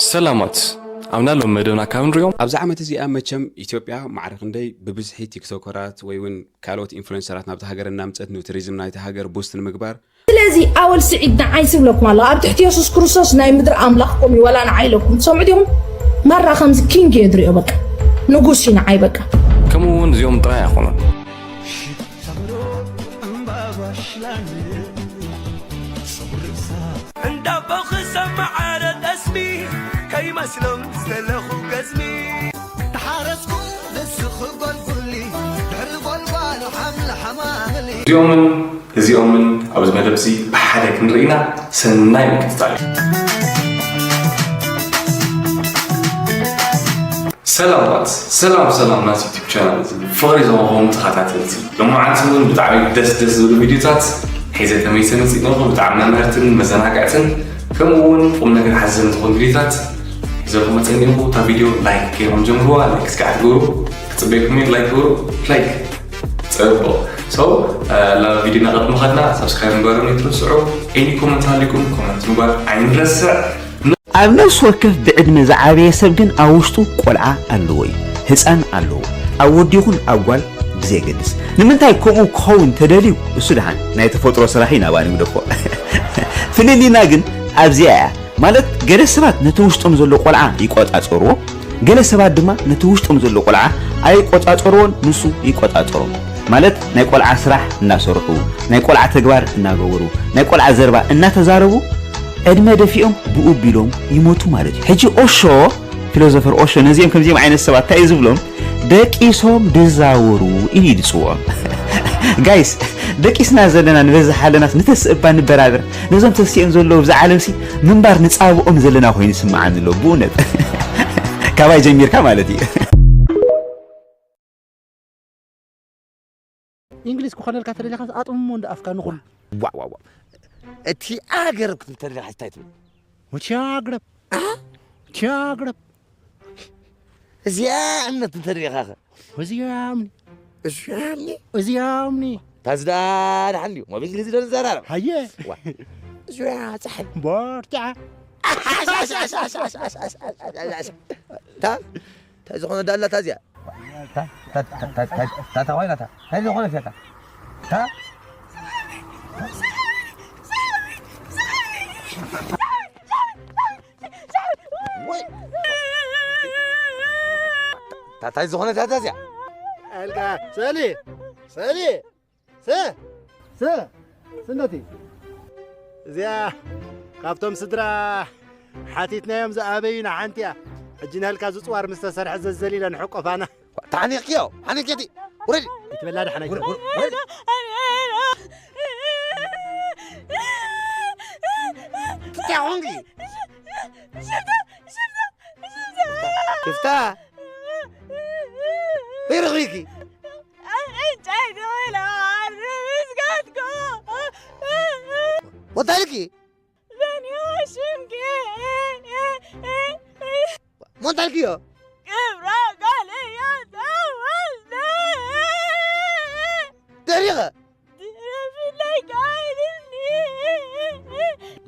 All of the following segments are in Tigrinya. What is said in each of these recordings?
ሰላማት ኣብና ሎም መደብና ካብ ንሪኦም ኣብዚ ዓመት እዚኣ መቸም ኢትዮጵያ ማዕረ ክንደይ ብብዝሒ ቲክቶከራት ወይ እውን ካልኦት ኢንፍሉንሰራት ናብቲ ሃገር እናምፀት ንቱሪዝም ናይቲ ሃገር ቡስት ንምግባር ስለዚ ኣወል ስዒድ ንዓይ ዝብለኩም ኣሎ ኣብ ትሕቲ የሱስ ክርስቶስ ናይ ምድሪ ኣምላኽኩም እዩ ወላ ንዓይ ኢለኩም ትሰምዑ ዲኹም ማራ ከምዚ ኪንግ እየ ድሪኦ በቃ ንጉስ እዩ ንዓይ በቃ ከምኡ እውን እዚኦም ጥራይ ኣይኮኑን እንዳቦ ክሰማዓረ ጠስሚ ከይመስሎም ዘለኹ ገዝሚ ተሓረስኩ ንስኺ ጎልጉሊ ድሕሪ ጎልጓሉ ሓምሊ ሓማምሊ እዚኦምን እዚኦምን ኣብዚ መደብ እዚ ብሓደ ክንርኢ ኢና ሰናይ ምክትታል እዩ ሰላማት ሰላም ሰላም ናስ ዩቱብ ቻናል እዚ ፍቕሪ ዝኸኾም ተኸታተልቲ ሎማዓንቲ እውን ብጣዕሚ ደስ ደስ ዝብሉ ቪድዮታት ሒዘ ተመይሰ መፂእ ኣለኹ ብጣዕሚ መምህርትን መዘናግዕትን ከምኡ እውን ቁም ነገር ሓዘን ዝኾኑ ቪድዮታት ሒዘ ክመፀ እኒኹ እታ ቪድዮ ላይክ ገይሮም ጀምርዋ ላይክ እስካዕ ትገብሩ ክፅበየኩም እየ ላይክ ግበሩ ላይክ ፅቡቕ so ናብ ቪድዮ ናቐድሚ ኸድና ሳብስክራይብ ምግባሮም ኣይትረስዑ any comment ሃሊኩም comment ምግባር ኣይንረስዕ ኣብ ነፍሲ ወከፍ ብዕድመ ዝዓበየ ሰብ ግን ኣብ ውሽጡ ቆልዓ ኣለዎ እዩ። ህፃን ኣለዎ። ኣብ ወዲ ይኹን ኣብ ጓል ብዘየገድስ። ንምንታይ ከምኡ ክኸውን ተደልዩ? እሱ ደሓን ናይ ተፈጥሮ ስራሕ እዩ ናባና ይግደፎ። ፍልልይና ግን ኣብዚኣ እያ። ማለት ገለ ሰባት ነቲ ውሽጦም ዘሎ ቆልዓ ይቆፃፀርዎ፣ ገለ ሰባት ድማ ነቲ ውሽጦም ዘሎ ቆልዓ ኣይቆፃፀርዎን ንሱ ይቆፃፀሮም። ማለት ናይ ቆልዓ ስራሕ እናሰርሑ፣ ናይ ቆልዓ ተግባር እናገበሩ፣ ናይ ቆልዓ ዘረባ እናተዛረቡ ዕድመ ደፊኦም ብኡ ቢሎም ይሞቱ ማለት እዩ። ሕጂ ኦሾ ፊሎዞፈር ኦሾ ነዚኦም ከምዚኦም ዓይነት ሰባት እንታይ እዩ ዝብሎም? ደቂሶም ድዛወሩ ኢሉ እዩ ዝፅውዖም። ጋይስ ደቂስና ዘለና ንበዝሕ ኣለናስ ንተስእ እባ ንበራበር። ነዞም ተሲኦም ዘለዉ ብዛ ዓለምሲ ምንባር ንፃብኦም ዘለና ኮይኑ ይስምዓኒ ኣሎ ብእውነት። ካባይ ጀሚርካ ማለት እዩ። እንግሊዝ ክኾነልካ ተደሊኻስ ኣጥምሞ እንደ ኣፍካ ንኹሉ ዋእ ዋእ ዋእ እቲ ኣገረብ ክትብል ተደሊኻ እንታይ ትብል ወቻግረብ ወቻግረብ እዚኣ እምነት እንተደሊኻኸ እዚኣምኒ እዚኣምኒ እዚኣምኒ ታዚ ደኣ ደሓን ድዩ ሞብ እንግሊዝ ዶ ንዘራረብ ሃየ እዚኣ ፀሓይ ቦርትዓ እንታይ ዝኾነ ዳላታ እዚኣ ታታ ኮይና ታ እንታይ ዝኾነ ፊያታ ታ ታታይ ዝኾነ ታታ እዚኣ ኣልካ ሰሊ ሰሊ ስ ስ ስነቲ እዚኣ ካብቶም ስድራ ሓቲትናዮም ዝኣበዩና ሓንቲ እያ። ሕጂ ናልካ ዝፅዋር ምስ ተሰርሐ ዘዘሊለ ንሕቆፋና። ተሓኒቕክዮ ሓኒቅኪ ውረዲ ይትበላ ደሓን ኣይትበላ እንታይ ኾንኪ ሽፍታ ይርኺኪ እንታይ ትኽእላ ዓርቢ ምስጋድኩ ወታልኪ ዘንዮ ሽምኪ ሞንታልክዮ ክብራ ጋለዮ ተወልደ ደሪኸ ድረፍለይ ካይልኒ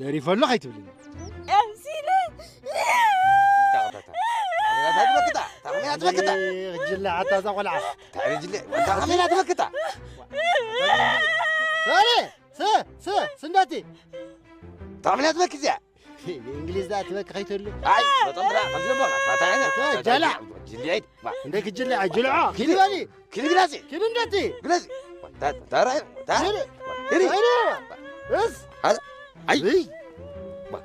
ደሪፈሉ ከይትብልኒ ቀምሲለ ክጅለ ሓታ እዛ ቆልዓ ታዕሪጅለ ታዕሪጅለ ትበክታ ሰሌ ስ ስ ስንዳቲ ታዕሪጅለ ትበክዚያ እንግሊዝ ዳ ትበክ ከይትህሉ ኣይ በጣም ድራ ከምዚ ደሞ ታታይና ጀላ ጅልዒድ እንደ ክጅለ ጅልዖ ኪሊበሊ ኪሊ ግላጺ ኪሊ እንደቲ ግላጺ ታራ ታራ ኪሊ እስ ኣይ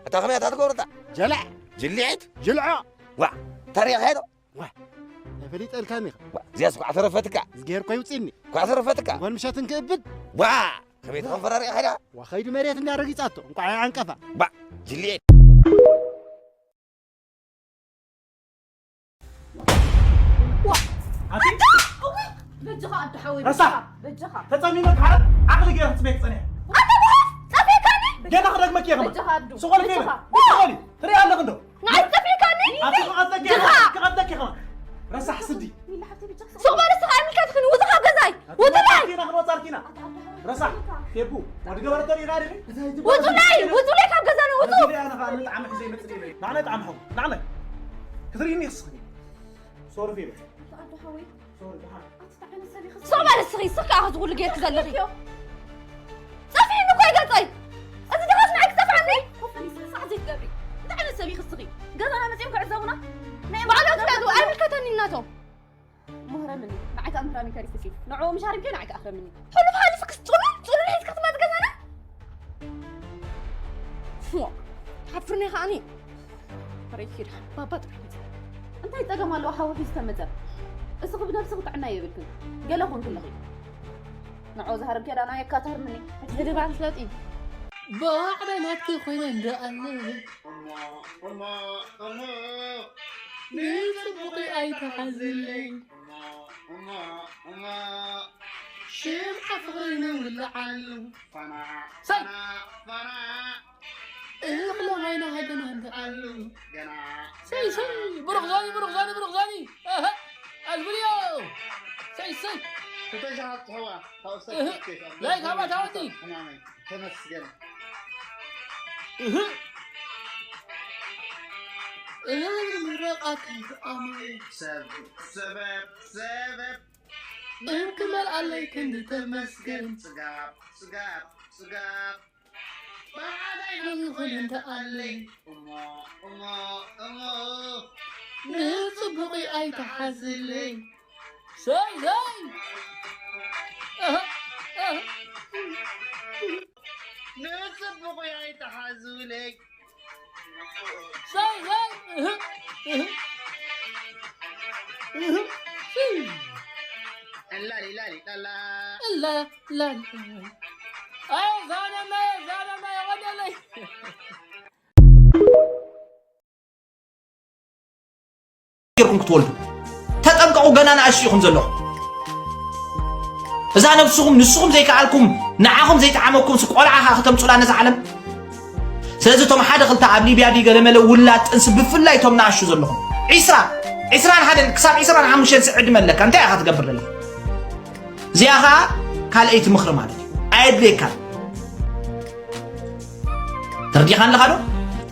እታ ከመይ ኣታ ትገብረታ ጀላ ጅልዒድ ጅልዖ ዋ ታሪኽ ሄዶ ፈሊጠልካኒ እዚያስ ኳዕ ተረፈትካ እዝጌር ኮ ይውፅኒ ኳዕ ተረፈትካ ጓል ምሸት እንክእብድ ዋ ከመይ ተኸንፈራሪቕ ሄዳ ዋኸይዱ መሬት እንዳረጊፃቶ እንቋዕ ኣይዓንቀፋ ባ ጅልኤ በጅኻ ኣዶ ሓወይ ረሳሕ በጅኻ ተጸሚመ ክሓረድ ዓቕሊ ገይረ ክጽበየክ ጸኒሐ ኣታ ብሓፍ ጸፊካኒ ጌና ክደግመክ እየ ከማን በጅኻ ኣዶ ሱቕ በሊ በጅኻ በሊ ትርኢ ኣለኽ እንዶ ንዓይ ጸፊካኒ ኣቲ ክቐጠኪ ጅኻ ክቐጠኪ ከማን ረሳሕ ስዲ ሱቕ በል እስኻ ኢልካ ትኽኒ ውጹ ካብ ገዛይ ውጹ ናይ ጌና ክንወጻልኪ ኢና ረሳሕ ቴቡ ወዲ ገበረቶ ሪኢኻ ዲኺ ውጹ ናይ ውጹ ናይ ካብ ገዛና ውጹ ኣነ ጣዕሚ ሒዘ ይመጽእ እየ። ንዓናይ ጣዕሚ ሓው፣ ንዓናይ። ክትርእይኒ ኢኺ ስኺ። ሶሪ ፊበ። ኣንታ ኣዶ ሓወይ። ሶሪ፣ ደሓን። ኣንታ እንታይ ዓይነት ሰብ ኢኺ? ስቕ በል እስኺ፣ ስቕ ከኣ እዚ ኩሉ ጌርኪ ዘለኺ። ጸፊሕኒ እኮ እዩ ገጸይ። እዚ ድኻስ ንዓይ ክጸፍዓኒ? ኮፍ በሊ፣ ስነ ስርዓት ዘይትገብሪ። እንታይ ዓይነት ሰብ ኢኺ ስኺ? ገዛና መጺኦም ክዕዘቡና? ናይ ባዕሎም ክዕዘቡ፣ ኣይምልከተኒን ናቶም። እሞ ህረምኒ፣ ንዓይ ከኣ ምህራሚ ከሪስኪ። ንዕኡ ምሽ ሃሪምኪ ንዓይ ከኣ ህረምኒ። ሕሉፍ ሓሊፍክስ ጽሉል፣ ጽሉል ሒዝካ ትመጽእ ገዛና? ፎ፣ ሓፍርኒ ከኣኒ። ሕረይ ኪድ፣ ባባ ጥራሕ መጸ። እንታይ ጸገም ኣለዎ ሓዊ ሒዙ ተመጸ? እስኺ ብነብስኺ ጥዕና የብልክን። ገለ ኮንኪ ኣለኺ። ንዕኡ ዝሃርም ከዳና የካ ትህርምኒ። ሕጂ ህድባ ንፍለጢ። ብኣዕዳይ ናትኪ ኮይነ እንደ ኣለ ንጽቡቕ ኣይተሓዝለይ ሽምዓ ፍቕሪ ንውልዓሉ ሰይ እኽለ ዓይና ሃገና እንደ ኣሉ ሰይ ሰይ ብሩኽ ዛኒ ብሩኽ ዛኒ ብሩኽ ዛኒ ኣልፍልዮ ሰይ ሰይ ላይክ ሃባ ታወቲ ተመስገን እህ እህ ምረቃ ከይተኣመረ ሰብ ሰበብ ሰበብ እንክመልኣለይ ክንዲ ተመስገን ጽጋብ ጽጋብ ጽጋብ ብሓዳይ ይኹን እንተ ኣለይ እሞ እሞ እሞ ንጽቡቕ ኣይተሓዝለይ ሰይ ሰይ ንጽቡቕ ኣይተሓዝለይ ሰይ ሰይ እላ ሊላ ሊላ ላ እላ ላ ላ ኣይ ዛነመ ዛነመ ወደለይ ጌርኩም ክትወልዱ ተጠንቀቑ። ገና ንኣሽቱ ኢኹም ዘለኹም። እዛ ነብስኹም ንስኹም ዘይከኣልኩም ንዓኹም ዘይጠዓመኩም ስ ቆልዓ ኸዓ ክተምፁላ ነዛ ዓለም። ስለዚ እቶም ሓደ ክልተ ኣብ ሊብያ ድዩ ገለመለ ውላድ ጥንሲ ብፍላይ እቶም ንኣሽቱ ዘለኹም ዒስራ ዒስራን ሓደን ክሳብ ዒስራን ሓሙሽተን ስዕ ዕድመ ኣለካ እንታይ ኢኻ ትገብር ዘለኻ? እዚኣ ኸዓ ካልኣይቲ ምኽሪ ማለት እዩ። ኣየድልየካን። ተረዲኻን ኣለኻ ዶ?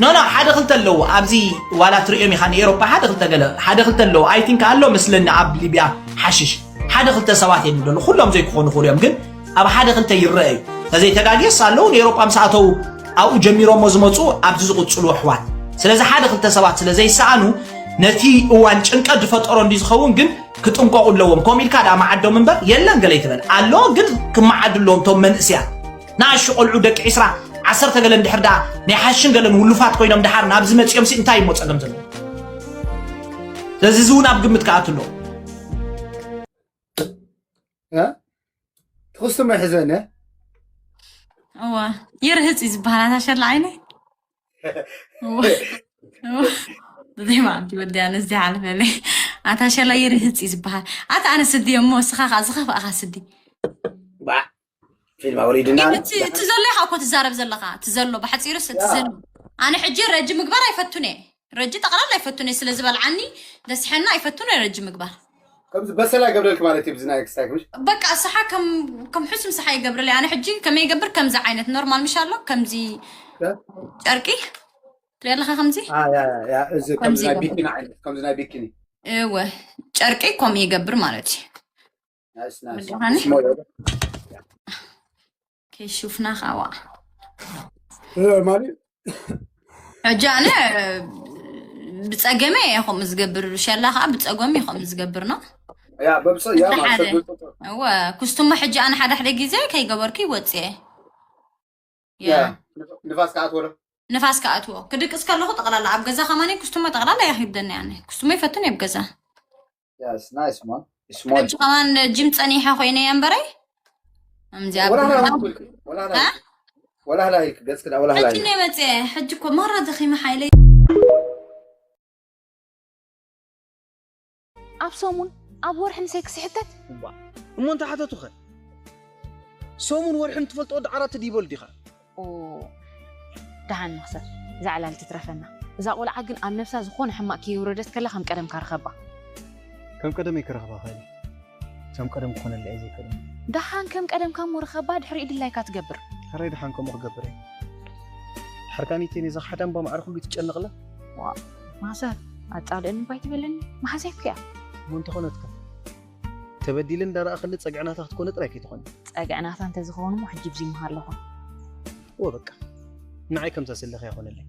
ኖ ኖ ሓደ ክልተ ኣለዉ ኣብዚ ዋላ ትሪኦም ኢኻ ንኤሮፓ ሓደ ክልተ ገለ ሓደ ክልተ ኣለዉ I think ኣሎ መስለኒ ኣብ ሊብያ ሓሽሽ ሓደ ክልተ ሰባት እዮም ዘለዉ ኩሎም ዘይክኾኑ ይኽእሉ እዮም ግን ኣብ ሓደ ክልተ ይረኣዩ ተዘይተጋግየስ ኣለዉ ንኤሮፓ ምስ ኣተዉ ኣብኡ ጀሚሮሞ ዝመፁ ኣብዚ ዝቕፅሉ ኣሕዋት ስለዚ ሓደ ክልተ ሰባት ስለ ዘይሰኣኑ ነቲ እዋን ጭንቀት ዝፈጠሮ እንዲ ዝኸውን ግን ክጥንቀቑ ኣለዎም። ከምኡ ኢልካ ደኣ መዓዶም እምበር የለን ገለ ኣይትበል። ኣሎ ግን ክመዓዱ ኣለዎም እቶም መንእሰያት። ንኣሽቱ ቆልዑ ደቂ ዒስራ ዓሰርተ ገለ እንድሕር ደኣ ናይ ሓሽን ገለን ውሉፋት ኮይኖም ደሓር ናብዚ መጺኦምሲ እንታይ እሞ ጸገም ዘለዎ? ስለዚ እዚ እውን ኣብ ግምት ክኣቱ ኣለዎ። ትኽስቱመ ሕዘነ እዋ ይርህጽ እዩ ዝበሃል ኣታ ሸላ ዓይነይ ዘይማዕዲ ወዲ ኣነስ ዝሓልፈለይ ኣታ ሸላ ይርህጽ እዩ ዝበሃል ኣታ ኣነ ስዲ እሞ እስኻ ከዓ ዝኸፍኣኻ ስዲ ፊልማ ወሊድና እቲ ዘሎ ኢኻ እኮ ትዛረብ ዘለኻ እቲ ዘሎ ብሓፂሩስ እቲ ዘሎ ኣነ ሕጂ ረጂ ምግባር ኣይፈቱን እየ ረጂ ጠቕላላ ኣይፈቱን እየ ስለ ዝበልዓኒ ደስሐና ኣይፈቱን እየ ረጂ ምግባር ከምዚ በሰላ ገብረልክ ማለት እዩ ብዝናይ ክስታይ ክምሽ በቃ ስሓ ከም ከም ሕሱም ስሓ ይገብርለይ ኣነ ሕጂ ከመይ ይገብር ከምዚ ዓይነት ኖርማል ምሽ ኣሎ ከምዚ ጨርቂ ትሪኦ ኣለኻ ከምዚ ያ ያ እዚ ከምዚ ናይ ቢኪኒ ዓይነት ከምዚ ናይ ቢኪኒ እወ ጨርቂ ከምኡ ይገብር ማለት እዩ ናይስ ናይስ ወዲኻኒ? ስሞል ከይሹፍና ካዋ ማለት ሕጂ ኣነ ብፀገመ እየ ከምኡ ዝገብር ሸላ ከዓ ብፀጎም እዩ ከምኡ ዝገብር ነው ያ በብሰ ያ ማለት ሓደ ሰብ እወ ኩስቱሞ ሕጂ ኣነ ሓደ ሓደ ግዜ ከይገበርኩ ይወፅየ ያ ንፋስ ከኣትዎ ዶ ንፋስ ከኣትዎ ክድቅስ ከለኹ ጠቕላላ ኣብ ገዛ ከማኒ ኩስቱሞ ጠቕላላ እያ ክብደኒ ኣነ ኩስቱሞ ይፈቱን እየ ኣብ ገዛ Yes, nice man. Small. ሕጂ ከማን ጅም ፀኒሐ ኮይነ እየ እምበረይ ከምዚኣ ወላ ላ ወላ ላ ወላ ላ ገጽ ክዳ ወላ ላ ሕጂ ነ መፅአ ሕጂ እኮ ማራ ደኺመ ሓይለይ ኣብ ሰሙን ኣብ ወርሒ ንሴክስ ይሕተት እሞ እንታይ ሓተቱኸ ሰሙን ወርሕን ትፈልጦ ወዲ ዓራት ድይበሉ ዲኻ ኦ ደሓን ንኽሰር እዛ ዕላል ትትረፈና እዛ ቆልዓ ግን ኣብ ነብሳ ዝኾነ ሕማቕ ከይውረደት ከላ ከም ቀደምካ ርኸባ ከም ቀደመይ ክረኽባ ኸእል ከም ቀደም ክኾነላ እየ ዘይክእል ደሓን ከም ቀደምካ እሞ ርኸባ ድሕሪኡ ድላይካ ትገብር ሕራይ ደሓን ከምኡ ክገብር እየ ሓርካኒተይ ነዛ ሓዳም ባማዕረ ኩሉ ትጨነቕላ። ዋ ማዘር ኣጻልእኒ ባይ ትበለኒ መሓዛይ ኩያ። እሞ እንተኾነትካ ተበዲለ እንዳረኣኽኒ ጸግዕናታ ክትኮነ ጥራይ ከይትኾኒ። ጸግዕናታ እንተዝኸውን እሞ ሕጂ ብዚ ምሃለኹ። እወ በቃ ንዓይ ከምዛ ዘለኺ ኣይኾነለይ።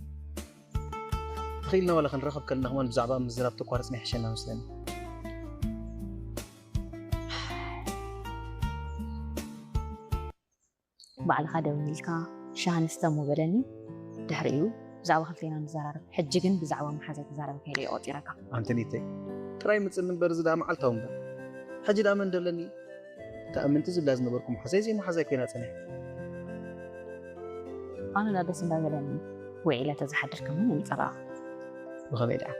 ተኽኢልና ዋላ ክንራኸብ ከለና ከማን ብዛዕባ ምዝራብ ተቋርጽና ይሕሸና መስለኒ። ባዕልኻ ደው ኢልካ ሻሂ ንስተ እሞ በለኒ። ድሕሪኡ ብዛዕባ ክልቴና ንዘራረብ። ሕጂ ግን ብዛዕባ መሓዛይ ክዛረብ ከይደ እየ ቆጺረካ። ኣንተኒተይ ጥራይ ምጽኒ እምበር እዚ ደኣ መዓልታዊ እምበር። ሕጂ ደኣ መን ደለኒ? ተኣምንቲ ዝብላ ዝነበርኩ መሓዛይ ዘይመሓዛይ ኮይና ጸኒሐ። ኣነ ደኣ ደስ እንዳበለኒ ውዒለ ተዝሓድር ከማን እየ ምጸላእኻ። ብኸመይ ደኣ?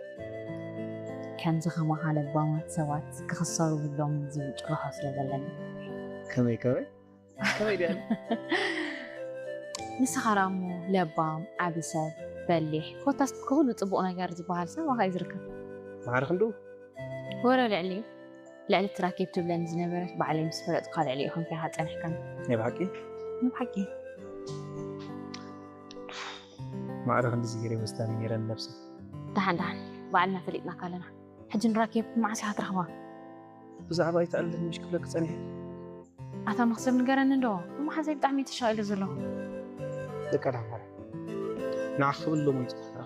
ከምዚ ከማኻ ለባማት ሰባት ክኽሰሩ ብሎምን ዝብል ጭርሖ ስለ ዘለኒ። ከመይ ከመይ? ከመይ ደኣ? ንስኻ ደኣ እሞ ለባም፣ ዓቢ ሰብ፣ በሊሕ፣ ኮታስ ኩሉ ጽቡቕ ነገር ዝበሃል ሰብ ኣባኻ እዩ ዝርከብ። ማዕረ ክንድኡ? ወረ ልዕሊኡ፣ ልዕሊ እቲ ራኬብ ትብለኒ ዝነበረት ባዕለይ ምስ ፈለጥኳ ልዕሊኡ ኮንካ ኢኻ ጸኒሕካኒ። ናይ ብሓቂ? ናይ ብሓቂ። ማዕረ ክንድዚ ገይረ ወስዳኒ ነይረ ንነብሰይ። ደሓን ደሓን፣ ባዕልና ፈሊጥናካ ኣለና። ሕጂ ንራኬብ መዓስ ኢኻ ትረኽባ? ብዛዕባ ኣይትኣልለኒ ምሽ ክብለኪ ጸኒሐ። ኣታ መኽሰብ ንገረኒ እንዶ፣ ንመሓዛይ ብጣዕሚ እየ ተሻቒለ ዘለኹ። ደቃ ዳንፋራ ንዓኺ ክብል ሎሚ ይጽሓፍራ።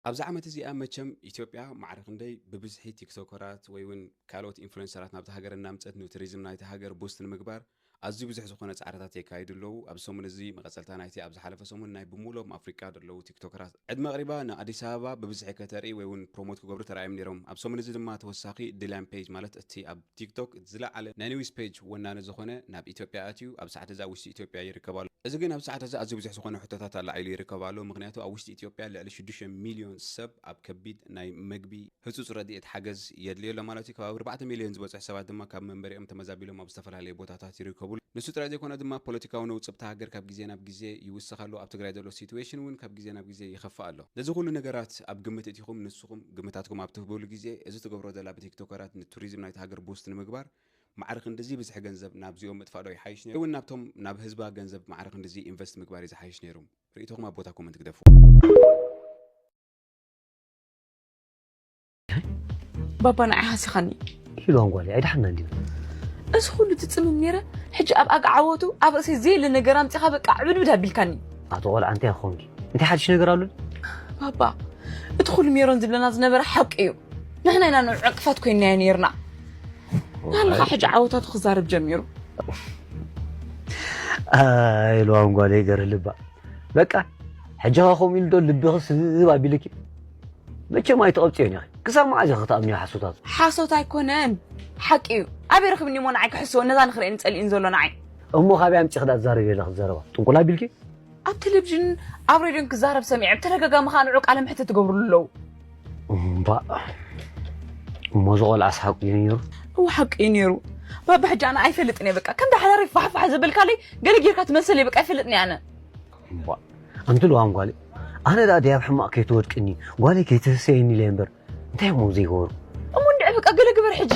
ኣብዚ ዓመት እዚኣ መቸም ኢትዮጵያ ማዕረ ክንደይ ብብዝሒ ቲክቶከራት ወይ እውን ካልኦት ኢንፍሉንሰራት ናብቲ ሃገር እናምፀት ንቱሪዝም ናይቲ ሃገር ቡስት ንምግባር ኣዝዩ ብዙሕ ዝኾነ ፃዕርታት የካይዱ ኣለዉ። ኣብዚ ሰሙን እዚ መቐፀልታ ናይቲ ኣብ ዝሓለፈ ሰሙን ናይ ብምሉኦም ኣፍሪቃ ዘለዉ ቲክቶከራት ዕድመ ኣቕሪባ ንኣዲስ ኣበባ ብብዝሒ ከተርኢ ወይ እውን ፕሮሞት ክገብሩ ተራእዮም ነይሮም። ኣብ ሰሙን እዚ ድማ ተወሳኺ ዲላን ፔጅ ማለት እቲ ኣብ ቲክቶክ ዝለዓለ ናይ ኒውስ ፔጅ ወናኒ ዝኾነ ናብ ኢትዮጵያ ኣትዩ ኣብ ሰዓት እዚ ኣብ ውሽጢ ኢትዮጵያ ይርከብ ኣሎ። እዚ ግን ኣብ ሰዓት እዚ ኣዝዩ ብዙሕ ዝኾነ ሕቶታት ኣላዒሉ ይርከብ ኣሎ። ምኽንያቱ ኣብ ውሽጢ ኢትዮጵያ ልዕሊ ሽዱሽተ ሚልዮን ሰብ ኣብ ከቢድ ናይ መግቢ ህጹጽ ረድኤት ሓገዝ የድልዮ ኣሎ ማለት እዩ። ከባቢ ኣርባዕተ ሚልዮን ዝበጽሑ ሰባት ድማ ካብ መንበሪኦም ተመዛቢሎም ኣብ ዝተፈላለዩ ቦታታት ይርከቡ። ንሱ ጥራይ ዘይኮነ ድማ ፖለቲካዊ ነውጽ እታ ሃገር ካብ ግዜ ናብ ግዜ ይውስኽ ኣሎ። ኣብ ትግራይ ዘሎ ሲትዌሽን እውን ካብ ግዜ ናብ ግዜ ይኸፍእ ኣሎ። ነዚ ኩሉ ነገራት ኣብ ግምት እቲኹም ንስኹም ግምታትኩም ኣብ ትህብሉ ግዜ እዚ ትገብሮ ዘላ ብቲክቶከራት ንቱሪዝም ናይቲ ሃገር ቡስት ንምግባር ማዕረ ክንድዚ ብዝሒ ገንዘብ ናብዚኦም ምጥፋእ ዶ ይሓይሽ ነይሩ እውን ናብቶም ናብ ህዝባ ገንዘብ ማዕረ ክንድዚ ኢንቨስት ምግባር እዩ ዝሓይሽ ነይሩ? ርእይቶኹም ኣብ ቦታ ኮመንት ግደፉ። ባባ ንዓይ ሃሲኻኒ። ኢሉ ኣንጓሊ ኣይድሓና እንዲዩ። እዚ ኩሉ ትጽምም ነይረ ሕጂ ኣብ ኣጋ ዓወቱ ኣብ ርእሰይ ዘየለ ነገር ኣምጺኻ በቃ ዕብድብድ ኣቢልካኒ። ኣቶ ቆልዓ እንታይ ኾንኪ? እንታይ ሓድሽ ነገር ኣሎ? ባባ እቲ ኩሉ ሜሮን ዝብለና ዝነበረ ሓቂ እዩ። ንሕና ኢና ንዑ ዕንቅፋት ኮይንናዮ ነይርና። ናልኻ ሕጂ ዓወታቱ ክዛረብ ጀሚሩ። ኢሉ ኣንጓሊ ገረ ልባ በቃ ሕጂ ኸ ከምኡ ኢሉ ዶ ልብኺ ስብ ኣቢልኪ? መቸም ኣይትቐብጽዮን ኢኺ። ክሳብ መዓዝ ኢኺ ክትኣምንዮ ሓሶታቱ? ሓሶት ኣይኮነን ሓቂ እዩ። ኣበይ ረኺብኒ እሞ ንዓይ ክሕስዎ ነዛ ንኽርእየኒ ጸሊእኒ ዘሎ ንዓይ። እሞ ካበይ ኣምጺኺ ደኣ ትዛረብዮ ኣለኺ ዘረባ? ጥንቁል ኣቢልኪ? ኣብ ቴሌቪዥን ኣብ ሬድዮን ክዛረብ ሰሚዐ ብተደጋጋሚ ኸኣ ንዑ ቃለ ምሕተት ትገብሩሉ ኣለዉ። እምባእ እሞ እዚ ቖልዓ ኣስሓቂ እዩ ነይሩ። እወ ሓቂ እዩ ነይሩ። ባባ ሕጂ ኣነ ኣይፈልጥን እየ በቃ ከም ዳሕዳሪ ፋሕፋሕ ዘበልካለይ ገለ ጌርካ ትመስል እየ በቃ ኣይፈልጥን እየ ኣነ። እምባእ ኣንቲ ልዋም ጓለይ ኣነ ደኣ ድያብ ሕማቕ ከይትወድቅኒ ጓለይ ከይትህሰየኒ ኢለ እምበር እንታይ እሞ ዘይገበሩ። እሞ እንድዒ በቃ ገለ ግበር ሕጂ።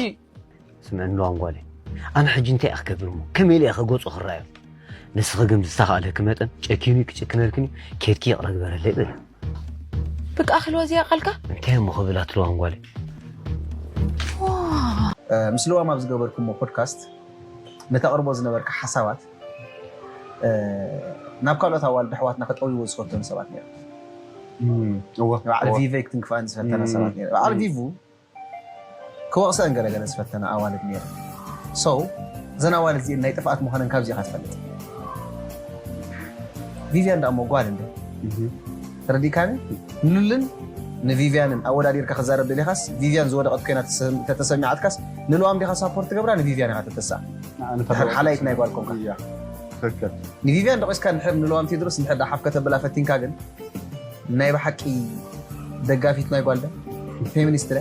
ስምዕኒ ልዋም ጓለይ ኣነ ሕጂ እንታይ እየ ክገብር እሞ ከመይ ኢለ እየ ከገጹ ክረኣዮ። ንስኺ ግን ብዝተኻእለኪ መጠን ጨኪኑ ክጭክነልክን እዩ ኬድኪ ይቕረ ግበረለይ በሊ። ብቃ ክልዋ እዚኣ ቃልካ እንታይ እሞ ክብል ኣትለዋን ጓለይ። ምስ ልዋም ኣብ ዝገበርኩሞ ፖድካስት ነተቕርቦ ዝነበርካ ሓሳባት ናብ ካልኦት ኣዋልድ ኣሕዋትና ከጠውይዎ ዝፈተኑ ሰባት ነይሮም። እወ፣ ንባዕሊ እወ። ቪቨይ ክትንክፋን ዝፈተና እም። ሰባት ነይሮም። በዓል ቪቭ ክወቕሰን ገለገለ ዝፈተና ኣዋልድ ነይረን። So እዘን ኣዋልድ እዚአን ናይ ጥፍኣት ምዃነን ካብዚ ኢኻ ትፈልጥ። ቪቪያን ደኣ እሞ ጓል እንደ ተረዲእካኒ? ንሉልን ንቪቪያንን ኣወዳዲርካ ክዛረብ ደሊኻስ ቪቪያን ዝወደቐት ኮይና ተሰ- ተተሰሚዓትካስ ንልዋም ዲኻ ሳፖርት ትገብራ ንቪቪያን ኢኻ ተተስኣ? ንሓላይት ናይ ጓል ኮንካ። እያ፣ ትክክል። ንቪቪያን ደቂስካ እንድሕር ንልዋም ቴድሮስ እንድሕር ደኣ ሓፍ ከተብላ ፈቲንካ ግን ናይ ብሓቂ ደጋፊት ናይ ጓል ዶ ፌሚኒስት ዶ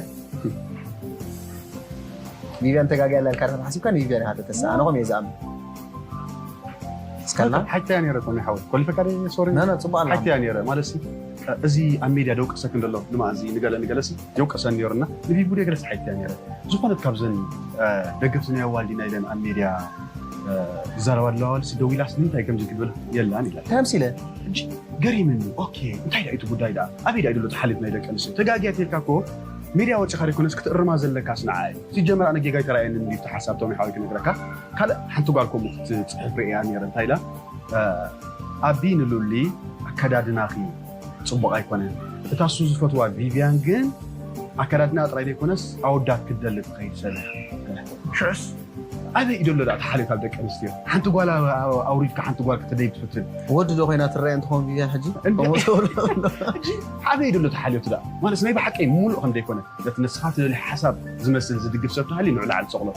ቪቪያን ተጋግያ ኣላ ኢልካ ድሕር ሓሲብካ ንቪቪያን ኢኻ ተተስኣ ኣነ ኾም እየ ዝኣምን እስካልና ሓይታ እያ ነይረ ኮነ ሓወይ ኮሊፈካ ደ ሶሪ ና ና ጽቡቅ ኣላ ሓይታ እያ ነይረ ማለት ሲ እዚ ኣብ ሜድያ ደውቅሰክ እንደሎ ንማእዚ ንገለ ንገለሲ የውቅሰን ነይሩና ንቪቡ ደ ገለስ ሓይታ እያ ነይረ ዝኾነት ካብዘን ደገፍቲ ናይ ኣዋልዲና ኢለን ኣብ ሜድያ ይዛረባ ኣለዋ ዋልስ ደዊላስ ንምንታይ ከምዚ ክትብል የላን ኢላ። እንታይ ኣምሲለ? ሕጂ ገሪምኒ። ኦኬ፣ እንታይ ዳ እቲ ጉዳይ ዳ? ኣበይ ዳ ይደሎ እቲ ሓልዮት ናይ ደቂ ኣንስትዮ? ተጋግያ ተልካ እኮ ሜድያ ወፂኻ ዘይኮነስ ክትእርማ ዘለካስ ንዓ እዩ። ሲጀመር ኣነ ጌጋ ኣይተራእየንን እዩ እቲ ሓሳብ ቶም ሓወይ ክነግረካ። ካልእ ሓንቲ ጓል ከምኡ ክትፅሕፍ ርእያ ነይረ። እንታይ ኢላ? ኣቢ ንሉሊ ኣከዳድናኺ ፅቡቕ ኣይኮነን። እታ እሱ ዝፈትዋ ቪቪያን ግን ኣከዳድና ጥራይ ዘይኮነስ ኣወዳት ክትደሊ ትኸይድ ሰብ እያ። ሽዑስ ኣበይ እዩ ደሎ ደኣ ተሓልዮት ኣብ ደቂ ኣንስትዮ? ሓንቲ ጓል ኣውሪድካ ሓንቲ ጓል ክትደይብ ትፍትን? ወዲ ዶ ኮይና ትረኣየ እንትኸውን ቪቪያን ሕጂ? እንደ- ከምኡ ትብሎ? ሕጂ ኣበይ ደሎ ተሓልዮት ደኣ? ማለት ናይ ብሓቀይ ሙሉእ ከም ዘይኮነ ነቲ ንስኻ ትደልዮ ሓሳብ ዝመስል ዝድግፍ ሰብ ተሃልዩ ንዕላዓል ሰቕሎ።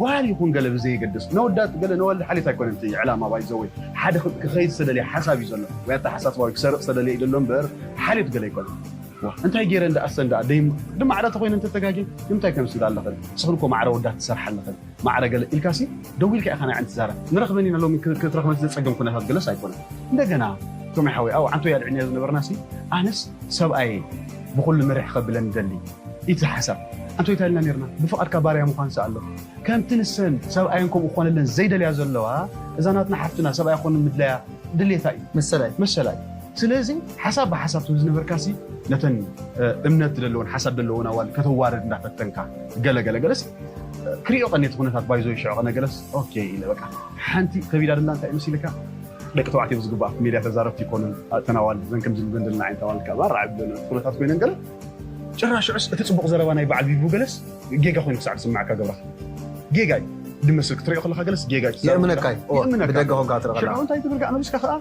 ጓል ይኹን ገለ ብዘየገድስ ነወዳት ገለ ነዋልድ ሓልዮት ኣይኮነን እቲ ዕላማ ባይዘወይ። ሓደ ክኸይድ ዝተደልየ ሓሳብ እዩ ዘሎ። ወይ ኣተሓሳስባ ወይ ክሰርቕ ዝተደልየ እዩ ዘሎ እምበር ሓልዮት ገለ ኣይኮነን። ዋ፣ እንታይ ገይረ እንዳ ኣሰን ደኣ ደይ ድማ ዓዳተ ኮይነ እንተተጋግየ ንምንታይ ከምዚ ትብል ኣለኽን? ንስኽን እኮ ማዕረ ወዳት ትሰርሓ ኣለኽን። ማዕረ ገለ ኢልካሲ ደው ኢልካ ኢኻ ናይ ዓንት ትዛረብ። ንረኽበን ኢና ሎሚ ክ- ክትረኽበን ዘጸገም ኩነታት ገለስ ኣይኮነን። እንደገና ቶም ሓወይ ኣብ ዓንቶ ያድዕንያ ዝነበርናሲ ኣነስ ሰብኣየ ብኹሉ መሪሕ ከብለን ደሊ ኢቲ ሓሳብ ኣንቶ ይታልና ነርና ብፍቓድካ ባርያ ምዃን ሰኣሎ ከምቲ ንሰን ሰብኣየን ከምኡ ክኾነለን ዘይደልያ ዘለዋ እዛ ናትና ሓፍትና ሰብኣይ ክኾን ምድለያ ድሌታ እዩ መሰላይ መሰላይ። ስለዚ ሓሳብ ብሓሳብ ትብል ዝነበርካሲ ነተን እምነት ዘለውን ሓሳብ ዘለውን ኣዋል ከተዋርድ እንዳፈተንካ ገለ ገለ ገለስ ክሪኦ ቀኒቲ ኩነታት ባይዞ ይሽዖ ቀነ ገለስ ኦኬ ኢለ በቃ ሓንቲ ከቢዳ ድማ እንታይ መሲልካ ደቂ ተባዕትዮ ብዝግባእ ኣብቲ ሜድያ ተዛረብቲ ይኮኑን እተን ኣዋልድ ዘን ከምዚ ንብለን ዘለና ዓይነት ኣዋልድ ከዓ ማራ ዓቢ ኩነታት ኮይነን ገለ ጭራሽ ሽዑስ እቲ ፅቡቕ ዘረባ ናይ በዓል ቢቡ ገለስ ጌጋ ኮይኑ ክሳዕ ዝስምዓካ ገብረኻ ጌጋ እዩ ድመስል ክትሪኦ ከለካ ገለስ ጌጋ እዩ ክሳዕ የእምነካ እዩ። እወ፣ የእምነካ። ብደገ ኮንካ ትርኢ ከለካ። ሽዑ እንታይ ትብል ከዓ መሊስካ ከዓ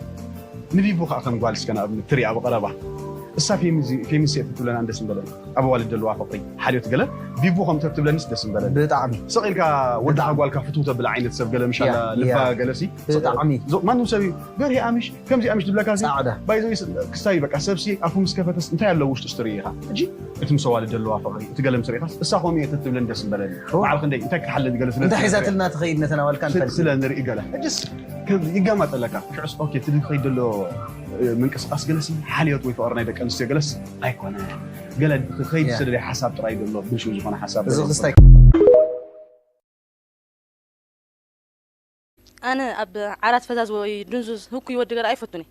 ንቢቡ ከዓ ከም ጓል እስከ ንኣብነት ትሪኣ ብቐረባ እሳ ፌሚንስ እየ ትብለና ደስ ምበለን ኣብ ኣዋልድ ዘለዋ ፍቕሪ ሓልዮት ገለ ቢቡ ከም ተትብለንስ ደስ ምበለን ብጣዕሚ ስቕ ኢልካ ወድኻ ብጣዕሚ። ጓልካ ፍትው ተብላ ዓይነት ሰብ ገለ ምሻላ ያ፣ ልባ ያ። ገለሲ ብጣዕሚ። ማንም ሰብ እዩ ገርሂ ኣምሽ ከምዚ ኣምሽ ዝብለካ እዚ ጻዕዳ። ባይዘ ክስታይ በቃ ሰብሲ ኣፉ ምስ ከፈተስ እንታይ ኣለዎ ውሽጡ ስትሪ ኢኻ ሕጂ እቲ ምስ ኣዋልድ ዘለዋ ፍቕሪ እቲ ገለ ምስ ርኢኻስ እሳ ከምኡ እየ ተትብለኒ ደስ ምበለኒ ኦ። በዓል ክንደይ እንታይ ክትሓለኒ ገለ ስለ እንታይ ዝትብል ሒዛትልና ትኸይድ ነተን ኣዋልካ ስለ- ንፈልጥ ስለ ንርኢ ገለ ሕጅስ ከም ይጋማጠለካ ሽዑስ ኦኬ እቲ ዝኸይድ ዘሎ እ፣ ምንቅስቃስ ገለሲ ሓልዮት ወይ ፍቕሪ ናይ ደቂ ኣንስትዮ ገለስ ኣይኮነ ገለ ክኸይድ ያ። ስለ ሓሳብ ጥራይ ዘሎ ብልሽው ዝኾነ ሓሳብ እዚ ገለ ክስታይ ኣነ ኣብ ዓራት ፈዛዝ ወይ ድንዙዝ ህኩይ ወዲ ገለ ኣይፈቱን እየ።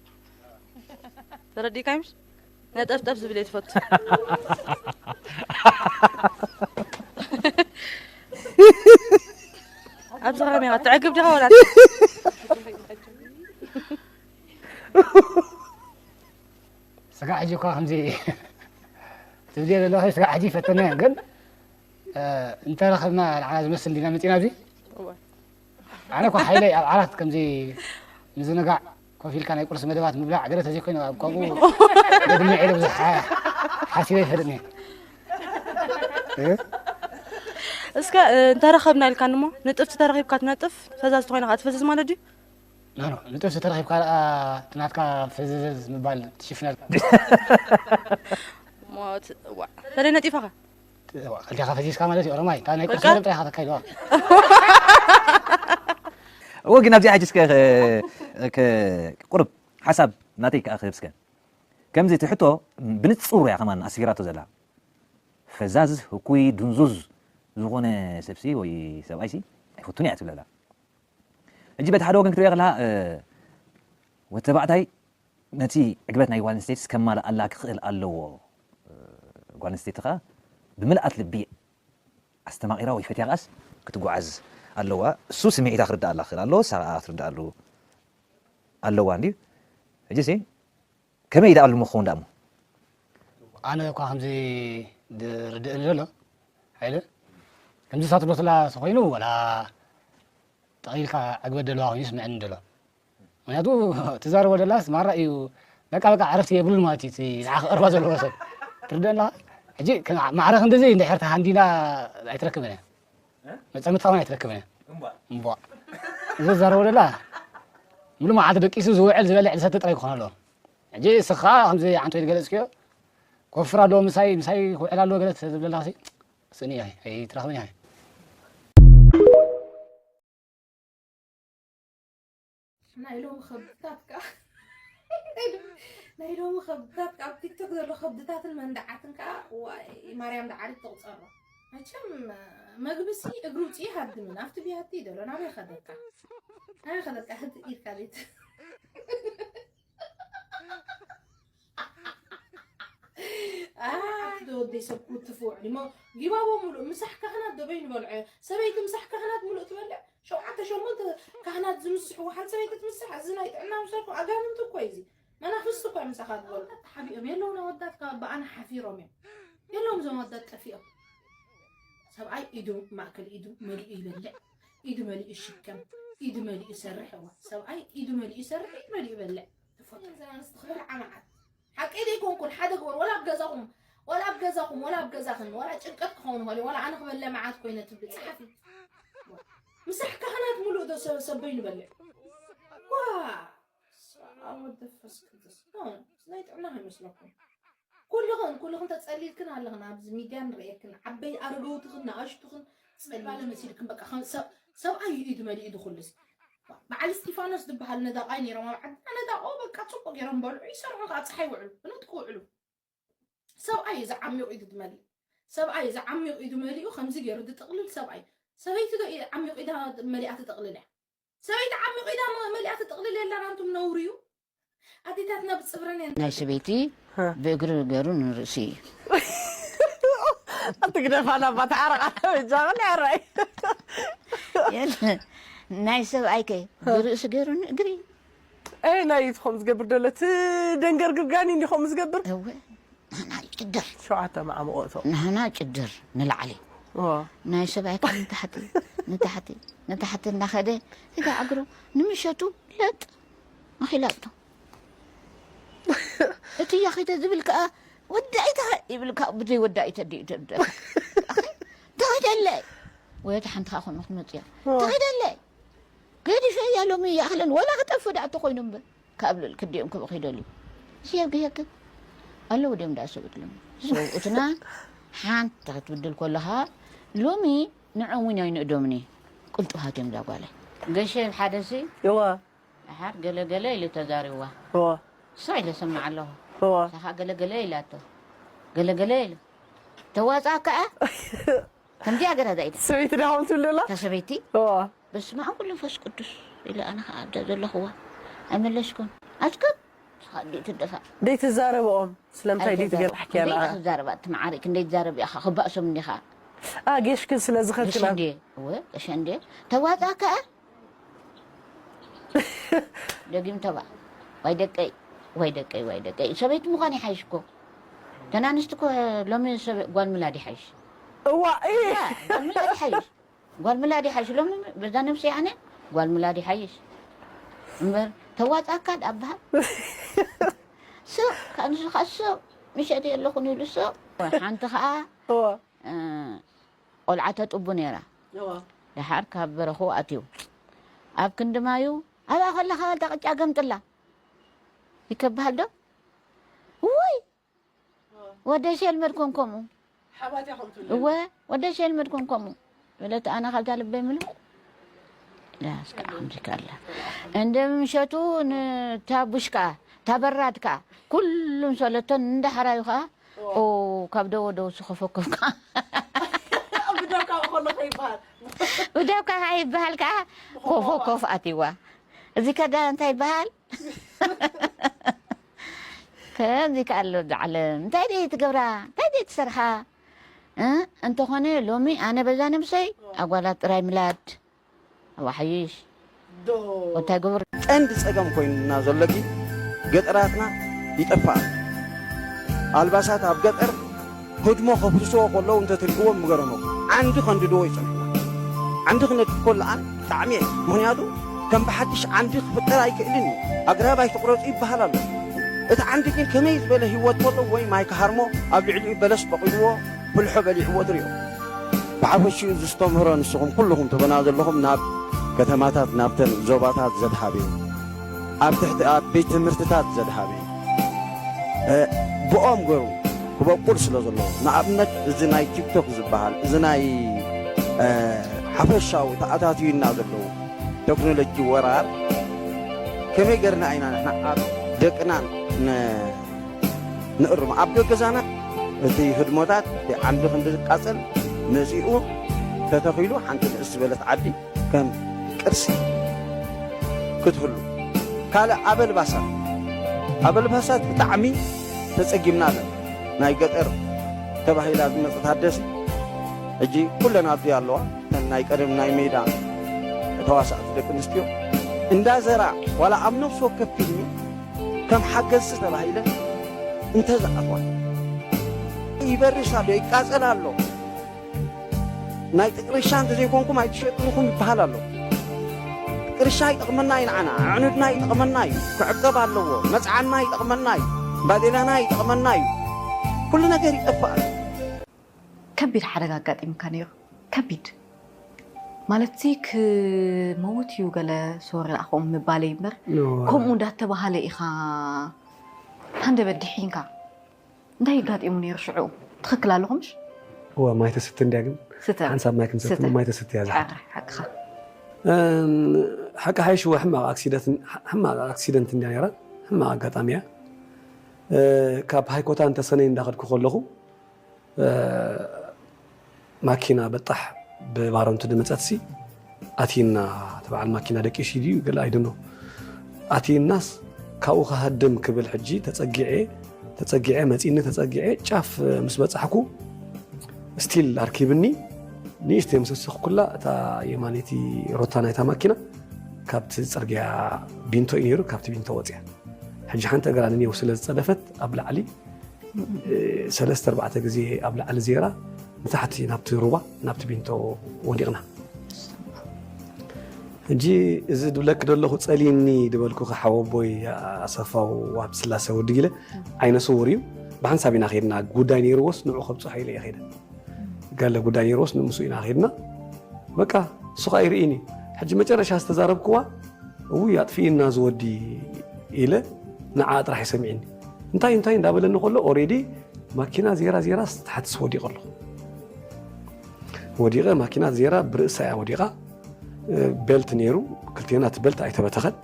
ተረዲእካይ ምሽ? ነጠፍጠፍ ዝብል እየ ዝፈቱ። ኣብዚ ካሜራ ትዕግብ ዲኻ ወላ? ስጋዕ ሕጂ እኳ ከምዚ ትብልዮ ዘለኺ ስጋዕ ሕጂ ይፈተና እየ፣ ግን፣ እ፣ እንተረኸብና ንዓና ዝመስል ዲና መፂና ኣብዚ? እወ። ኣነ እኮ ሓይለይ ኣብ ዓራት ከምዚ ምዝንጋዕ ኮፍ ኢልካ ናይ ቁርሲ መደባት ምብላዕ ገለ ተዘይኮይኑ ኣብ ከምኡ ደግመ ኢለ ብዙሕ ሓ- ሓሲበ ይፈልጥኒ እ? እስከ እ፣ እንተረኸብና ኢልካኒ እሞ ንጥፍቲ ተረኺብካ ትነጥፍ ፈዛዝ ተኾይና ከዓ ትፈዝዝ ማለት ድዩ? ኖ ኖ ንጥፍቲ ተረኺብካ ደኣ እቲ ናትካ ፈዘዘዝ ምባል ትሽፍነልካ ሞት እዋ ተለይ ነጢፋኻ ክልቴኻ ፈዚዝካ ማለት እዩ ኦሮማይ ካብ ናይ ቁርሲ በቃ። መደብ ጥራይ ኢኻ ተካይድዋ እወ ግን ኣብዚኣ ሕጂ እስከ ቁሩብ ሓሳብ ናተይ ከዓ ክህብ እስከ ከምዚ እቲ ሕቶ ብንፅሩ እያ ከማን ኣስፊራቶ ዘላ ፈዛዝ ህኩይ ድንዙዝ ዝኾነ ሰብሲ ወይ ሰብኣይሲ ኣይፈቱን እያ ትብለላ ሕጂ በቲ ሓደ ወገን ክትሪኦ ከለካ ወተባዕታይ ነቲ ዕግበት ናይ ጓል ኣንስተይትስ ከማልኣላ ክኽእል ኣለዎ። ጓል ኣንስተይቲ ኸኣ ብምልኣት ልቢ ኣስተማቒራ ወይ ፈትያ ኸኣስ ክትጓዓዝ ኣለዋ። እሱ ስምዒታ ክርድኣላ ክኽእል ኣለዎ፣ እሳ ኸኣ ክትርድኣሉ ኣለዋ እንድዩ። ሕጂሲ ከመይ ደኣ ኣሉ ክኸውን ደኣ እሞ? ኣነ እኳ ከምዚ ዝርድእኒ ዘሎ ሓይለ ከምዚ ሳትሎትላ ተኾይኑ ወላ ጠቒልካ ዕግበት ደለዋ ኮይኑ ይስምዐኒ ደሎ ምክንያቱ ትዛረቦ ደላስ ማራ እዩ በቃ በቃ ዕረፍቲ የብሉን ማለት እዩ እቲ ንዓኻ ቀርባ ዘለዎ ሰብ ትርደና ሕጂ ማዕረ ክንድዚ እንድሕር ተሃንዲና ኣይትረክብን እያ መፀምትኻ እውን ኣይትረክብን እያ እምቧ እዚ ዝዛረቦ ደላ ሙሉ መዓልቲ ደቂሱ ዝውዕል ዝበልዕ ዝሰቲ ጥራይ ክኾን ኣለዎ ሕጂ እስኻ ከምዚ ዓንቶ ዝገለፅክዮ ኮፍር ኣለዎ ምሳይ ምሳይ ክውዕል ኣለዎ ገለ ዝብለላ ስእኒ እያ ኣይትረኽብን እያ ናይ ሎሚ ከብድታት ከዓ ናይ ሎሚ ከብድታት ከዓ ኣብ ቲክቶክ ዘሎ ከብድታትን መንደዓትን ከዓ ዋይ ማርያም ደዓሊት ትቁፀሮ መቸም መግብሲ እግሪ ውፅኢ ሃድምን ኣብቲ ቢያቲ ይደሎ ናበይ ከደካ ናበይ ከደካ ህድ ኢልካ ቤት ኣቲ ወደይ ሰብ ክትፉ ውዕሊ ሞ ጊባቦ ሙሉእ ምሳሕ ካህናት ደበይ ንበልዖ ሰበይቲ ምሳሕ ካህናት ሙሉእ ትበልዕ ሸውዓተ ሸሞንተ ካህናት ዝምስሕዎ ሓንቲ ሰበይቲ ትምስሕ እዚ ናይ ጥዕና ምሰልኩም ኣጋንንቲ እኮ እዩ እዚ መናፍስቲ እኮ ምሳኻ ዝበሉ ተሓቢኦም የለውን ኣወዳት ካብ ብኣና ሓፊሮም እዮም የለውም እዞም ኣወዳት ጠፊኦም ሰብኣይ ኢዱ ማእከል ኢዱ መሊኡ ይበልዕ ኢዱ መሊኡ ይሽከም ኢዱ መሊኡ ይሰርሕ እዋ ሰብኣይ ኢዱ መሊኡ ይሰርሕ ኢዱ መሊኡ ይበልዕ ትፈቱ ዘናንስቲ ክበልዓ መዓት ሓቀይ ዘይኮንኩን ሓደ ግበር ወላ ኣብ ገዛኹም ወላ ኣብ ገዛኹም ወላ ኣብ ገዛኽን ወላ ጭንቀት ክኸውን ይኽእል እዩ። ወላ ኣነ ክበለ መዓት ኮይነ ትብሊ ጸሓፊ ምሳሕ ካህናት ሙሉእ ዶ ሰብ ሰበይ ንበልዕ ዋ ኣወደፈስ ቅዱስ ናይ ጥዕና ይመስለኩም ኩልኽን ኩልኽን ተጸሊልክን ኣለኽን ኣብዚ ሚድያ ንርእየክን ዓበይ ኣረገውትኽን ንኣሽቱኽን ጸሊባለ መሲልክን በቃ ከም ሰብ- ሰብኣይ እዩ ኢዱ መሊኡ ድኹልስ በዓል እስጢፋኖስ ዝበሃል ነዳቓይ ነይሮም ኣብ ዓድና ነዳቆ በቃ ጽቡቅ ገይሮም በልዑ ይሰርሑ ከዓ ፀሓይ ውዕሉ ብነጥቁ ውዕሉ ሰብኣይ እዩ ዝዓሚቑ ኢዱ ድመሊኡ ሰብኣይ እዩ ዝዓሚቑ ኢዱ መሊኡ ከምዚ ገይሩ ድጥቕልል ሰብኣይ ሰበይቲ ዶ ዓሚቑ ኢዳ መሊኣ ትጥቕልል እያ ሰበይቲ ዓሚቑ ኢዳ መሊኣ ትጥቕልል የላን ኣንቱም ነውሪ እዩ ኣዴታትና ብፅብረን እየን ናይ ሰበይቲ ብእግሪ ገሩ ንርእሲ እዩ ኣትግደፋና ባትዓረቃ ጃበል ያራይ ናይ ሰብኣይከ ብርእሲ ገሩ ንእግሪ ኣይ ናይ ትኾም ዝገብር ደሎ እቲ ደንገርግር ጋኒ እንዲኾም ዝገብር እወ ንሕና ጭድር ሸውዓተ መዓመቆ እቶም ንሕና ጭድር ንላዕሊ ናይ ሰብኣይካ ንታሕቲ ንታሕቲ ንታሕቲ እናኸደ ስጋ እግሩ ንምሸቱ ለጥ ኣኺላቶ እቲ ያኺተ ዝብል ከዓ ወዳኢታ ይብል ከዓ ብዘይ ወዳኢተ ድዩ ተብደካ ተኸደለ ወየት ሓንቲ ከዓ ከምኡ ክትመፅያ ተኸደለ ገዲፈያ ሎሚ ይኣኽለን ወላ ክጠፍ ዳኣ ተኮይኑ እምበር ካብ ልዕሊ ክዲኦም ክብኡ ከይደልዩ ሲየግየግብ ኣለዉ ድዮም ዳኣ ሰብኡት ሎሚ ሰብኡትና ሓንቲ ክትብድል ከለኻ ሎሚ ንዖም እውን ኣይንእዶምኒ ቅልጡፋት እዮም ዛጓለ ገሸ ሓደሲ እዋ ደሓር ገለገለ ኢሉ ተዛሪብዋ እዋ እሳ ኢለ ሰማዕ ኣለኹ እዋ እሳኻ ገለገለ ኢላቶ ገለገለ ኢሉ ተዋፅኣ ከዓ ከምዚኣ ገራ ዛኢዳ ሰበይቲ ዳኹም ትብሉ ኣላ እታ ሰበይቲ እዋ በስመ ኣብ ወመንፈስ ቅዱስ ኢለ ኣነ ከዓ ኣብዛ ዘለኽዋ ኣይመለስኩን ኣስከብ ንስኻ እንዲኡ ትደፋእ ደይትዛረብኦም ስለምንታይ ደይትገርሕኪ ኣላ ክትዛረባ እቲ መዓሪ ክንደይ ትዛረብ ኢኻ ክባእሶም እንዲኻ ጌሽክን ስለ ዝኸድክና እንዴ እወ ቀሸ እንዴ ተዋፃ ከዓ ደጊም ተባ ዋይ ደቀይ ዋይ ደቀይ ዋይ ደቀይ ሰበይቲ ምዃን ይሓይሽ እኮ ተናንስቲ እኮ ሎሚ ጓል ምላድ ይሓይሽ እዋ ጓል ምላድ ይሓይሽ ጓል ምላድ ይሓይሽ ሎሚ በዛ ነብሰይ ኣነ ጓል ምላድ ይሓይሽ እምበር ተዋፃካ ዳኣ በሃል ስቕ ንሱ ከዓ ስቕ ምሸት የለኹን ኢሉ ስቕ ሓንቲ ከዓ ቆልዓ ተጥቡ ነይራ ደሓር ካብ በረኽኡ ኣትዩ ኣብ ክንዲ ማዩ ኣብኣ ከለኻ እታ ቅጫ ገምጥላ ይከብሃል ዶ ውይ ወደይ ሴልመድኩም ከምኡ ሓባትያ ከምኡ ትብሊ እወ ወደይ ሴልመድኩም ከምኡ በለት ኣነ ካብዛ ልበይ ምሉ ላስካ ከምዚ ከላ እንደ ምሸቱ ንታ ቡሽ ከዓ እታ በራድ ከዓ ኩሉም ሰለቶን እንዳ ሓራዩ ከዓ ኦ ካብ ደወ ደው ስኸፈከፍ ከዓ ብደብካ ከሎ ከይበሃል ብደብካ ከዓ ይበሃል ከዓ ኮፎ ኮፍ ኣትዋ እዚ ከዳ እንታይ ይበሃል ከምዚ ከ ኣሎ እዚ ዓለም እንታይ ደይ ትገብራ እንታይ ደይ ትሰርሓ እ እንተኾነ ሎሚ ኣነ በዛ ነብሰይ ኣጓላት ጥራይ ምላድ ኣዋሓይሽ እንታይ ግብር ቀንዲ ጸገም ኮይኑና ዘሎ ግን ገጠራትና ይጠፍእ ኣሎ ኣልባሳት ኣብ ገጠር ህድሞ ከፍርስዎ ከለዉ እንተትሪእዎም ምገረመኩም ዓንዲ ከንድድዎ ይጸንሑና ዓንዲ ክነድድ ከለኣ ብጣዕሚ እየ ምኽንያቱ ከም ብሓድሽ ዓንዲ ክፍጠር ኣይክእልን እዩ ኣግራብ ኣይትቑረፁ ይበሃል ኣሎ እቲ ዓንዲ ግን ከመይ ዝበለ ህይወት ከሎ ወይ ማይ ክሃርሞ ኣብ ልዕሊኡ በለስ በቒልዎ ፍልሖ በሊዕዎ ትሪኦ ብሓፈሽኡ ዘስተምህሮ ንስኹም ኩልኹም ትብሉና ዘለኹም ናብ ከተማታት ናብተን ዞባታት ዘድሃበ እዩ ኣብ ትሕቲ ኣብ ቤት ትምህርትታት ዘድሃበ እዩ ብኦም ገሩ ክበቁል ስለ ዘለዎ ንኣብነት እዚ ናይ ቲክቶክ ዝበሃል እዚ ናይ ሓፈሻዊ ተኣታትዩና ዘለዉ ቴክኖሎጂ ወራር ከመይ ገርና ኢና ንሕና ኣብ ደቅና ንእርሞ ኣብ ገገዛና እቲ ህድሞታት ዓምዲ ክንዲ ዝቃፀል መጺኡ ተተኺሉ ሓንቲ ንእስ ዝበለት ዓዲ ከም ቅርሲ ክትህሉ። ካልእ ኣበልባሳት፣ ኣበልባሳት ብጣዕሚ ተጸጊምና ኣለና። ናይ ገጠር ተባሂላ ዝመጸት ኣደሲ ሕጂ ኩለን ኣብዚ ኣለዋ። እተን ናይ ቀደም ናይ ሜዳ ተዋሳእቲ ደቂ ኣንስትዮ እንዳ ዘራ ዋላ ኣብ ነፍሲ ወከፍ ፊልሚ ከም ሓገዝቲ ተባሂለን እንተዝኣትዋ ይበርስ ኣሎ፣ ይቃጸል ኣሎ። ናይ ጥቅርሻ እንተዘይኮንኩም ኣይትሸጥንኹም ይበሃል ኣሎ። ጥቅርሻ ይጠቕመና እዩ ንዓና፣ ኣዕኑድና ይጠቕመና እዩ፣ ክዕቀብ ኣለዎ፣ መጽዓና ይጠቕመና እዩ፣ ባዴላና ይጠቕመና እዩ። ኩሉ ነገር ይጠፍእ ኣሎ። ከቢድ ሓደጋ ኣጋጢምካ ነይሩ። ከቢድ ማለትሲ ክመውት እዩ ገለ ሶሪ ኣኹም ምባለይ እምበር ከምኡ እንዳተባሃለ ኢኻ ሃንደበት ድሒንካ እንታይ ይጋጢሙ ነይሩ ሽዑ? ትኽክል ኣለኹምሽ? እዋ ማይ ተስቲ እንድያ ግን ስተ ሓንሳብ ማይ ክንሰቲ ስተ ማይ ተስቲ እያ ዝሓ ሓቂ ሓቅኻ እም፣ ሓቂ ሓይሽዋ ሕማቕ ኣክሲደንት ሕማቕ ኣክሲደንት እንድያ ነይራ። ሕማቕ ኣጋጣሚ እያ። እ፣ ካብ ሃይኮታ እንተሰነይ እንዳኸድኩ ከለኹ እ፣ ማኪና በጣሕ ብባረንቱ ድመፀትሲ ኣቲና እቲ በዓል ማኪና ደቂሱ ድዩ ገለ ኣይደኖ ኣቲናስ ካብኡ ክሃድም ክብል ሕጂ ተፀጊዐ ተፀጊዐ መፂኒ ተፀጊዐ ጫፍ ምስ በፃሕኩ ስቲል ኣርኪብኒ ንእሽተይ ምስ ወሰኽኩላ እታ የማነይቲ ሮታ ናይታ ማኪና ካብቲ ፅርግያ ቢንቶ እዩ ነይሩ ካብቲ ቢንቶ ወፅያ ሕጂ ሓንቲ እግራ ንኔው ስለ ዝፀደፈት ኣብ ላዕሊ ሰለስተ ኣርባዕተ ግዜ ኣብ ላዕሊ ዜራ ንታሕቲ ናብቲ ሩባ ናብቲ ቢንቶ ወዲቕና። ሕጂ እዚ ድብለኪ ደለኹ ጸሊኒ ድበልኩኺ ሓወቦይ ኣሰፋው ወሃብተስላሰ ወዲ ጊለ ዓይነ ስውር እዩ። ብሓንሳብ ኢና ኸይድና ጉዳይ ነይርዎስ ንዑ ከብጽሖ ኢለ እየ ኸይደ። ገለ ጉዳይ ነይርዎስ ንምስኡ ኢና ኸይድና። በቃ እሱ ኸኣ ይርእይን እዩ። ሕጂ መጨረሻ ዝተዛረብክዋ እውይ ኣጥፊእና እዚ ወዲ ኢለ ንዓኣ ጥራሕ እዩ ሰሚዕኒ። እንታይ እንታይ እንዳበለኒ ከሎ ኦሬዲ ማኪና ዜራ ዜራ ታሕትስ ወዲቐ ኣለኹ። ወዲቐ ማኪና ዜራ ብርእሳ እያ ወዲቓ። ቤልት ነይሩ ክልቴና እቲ ቤልት ኣይተበተኸን።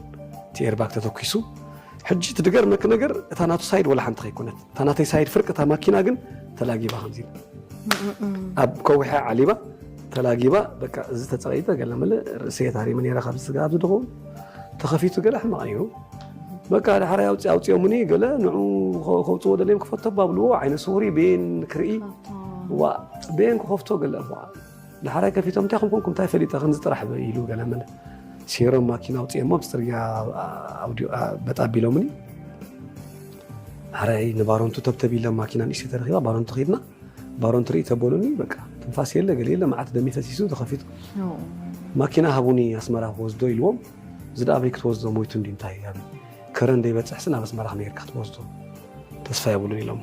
እቲ ኤርባግ ተተኪሱ። ሕጂ እቲ ድገርመኪ ነገር እታ ናቱ ሳይድ ወላ ሓንቲ ከይኮነት እታ ናተይ ሳይድ ፍርቂ እታ ማኪና ግን ተላጊባ ከምዚ ኢላ ኣብ ከውሒ ዓሊባ ተላጊባ በቃ እዚ ተፀቒጠ ገለ መለ ርእሰየ ታሪመ ነይረ ካብዚ ስጋ ኣብዚ ድኸውን ተኸፊቱ ገለ ሕማቕ ነይሩ። በቃ ዳሕራይ ኣውፂ ኣውፂኦምኒ ገለ ንዑ ከውፅዎ ደለዮም ክፈቶ ባብልዎ ዓይነ ስውሪ ቤን ክርኢ ዋ ቤን ክኸፍቶ ገለ እሞ ዳሕራይ ከፊቶም እንታይ ከም ኮንኩም እንታይ ፈሊጠ ከምዚ ጥራሕ ኢሉ ገለ መለ ሴሮም ማኪና ኣውፂኦሞ ብፅርግያ ኣውዲዮ በጣ ኣቢሎምኒ ዳሕራይ ንባሮንቱ ተብተብ ኢሎም ማኪና ንእሽተይ ተረኪባ ባሮንቱ ከይድና ባሮን ትርኢ ተበሉኒ በቃ ትንፋስ የለ ገለ የለ መዓት ደሚ ፈሲሱ ተኸፊቱ ማኪና ሃቡኒ ኣስመራ ክወስዶ ኢልዎም እዚ ደኣ ኣበይ ክትወስዶ ሞይቱ እንዲ እንታይ ኣበይ ከረን ደይበፅሕሲ ናብ ኣስመራ ከመይ ጌርካ ክትወስዶ ተስፋ የብሉን ኢሎሞ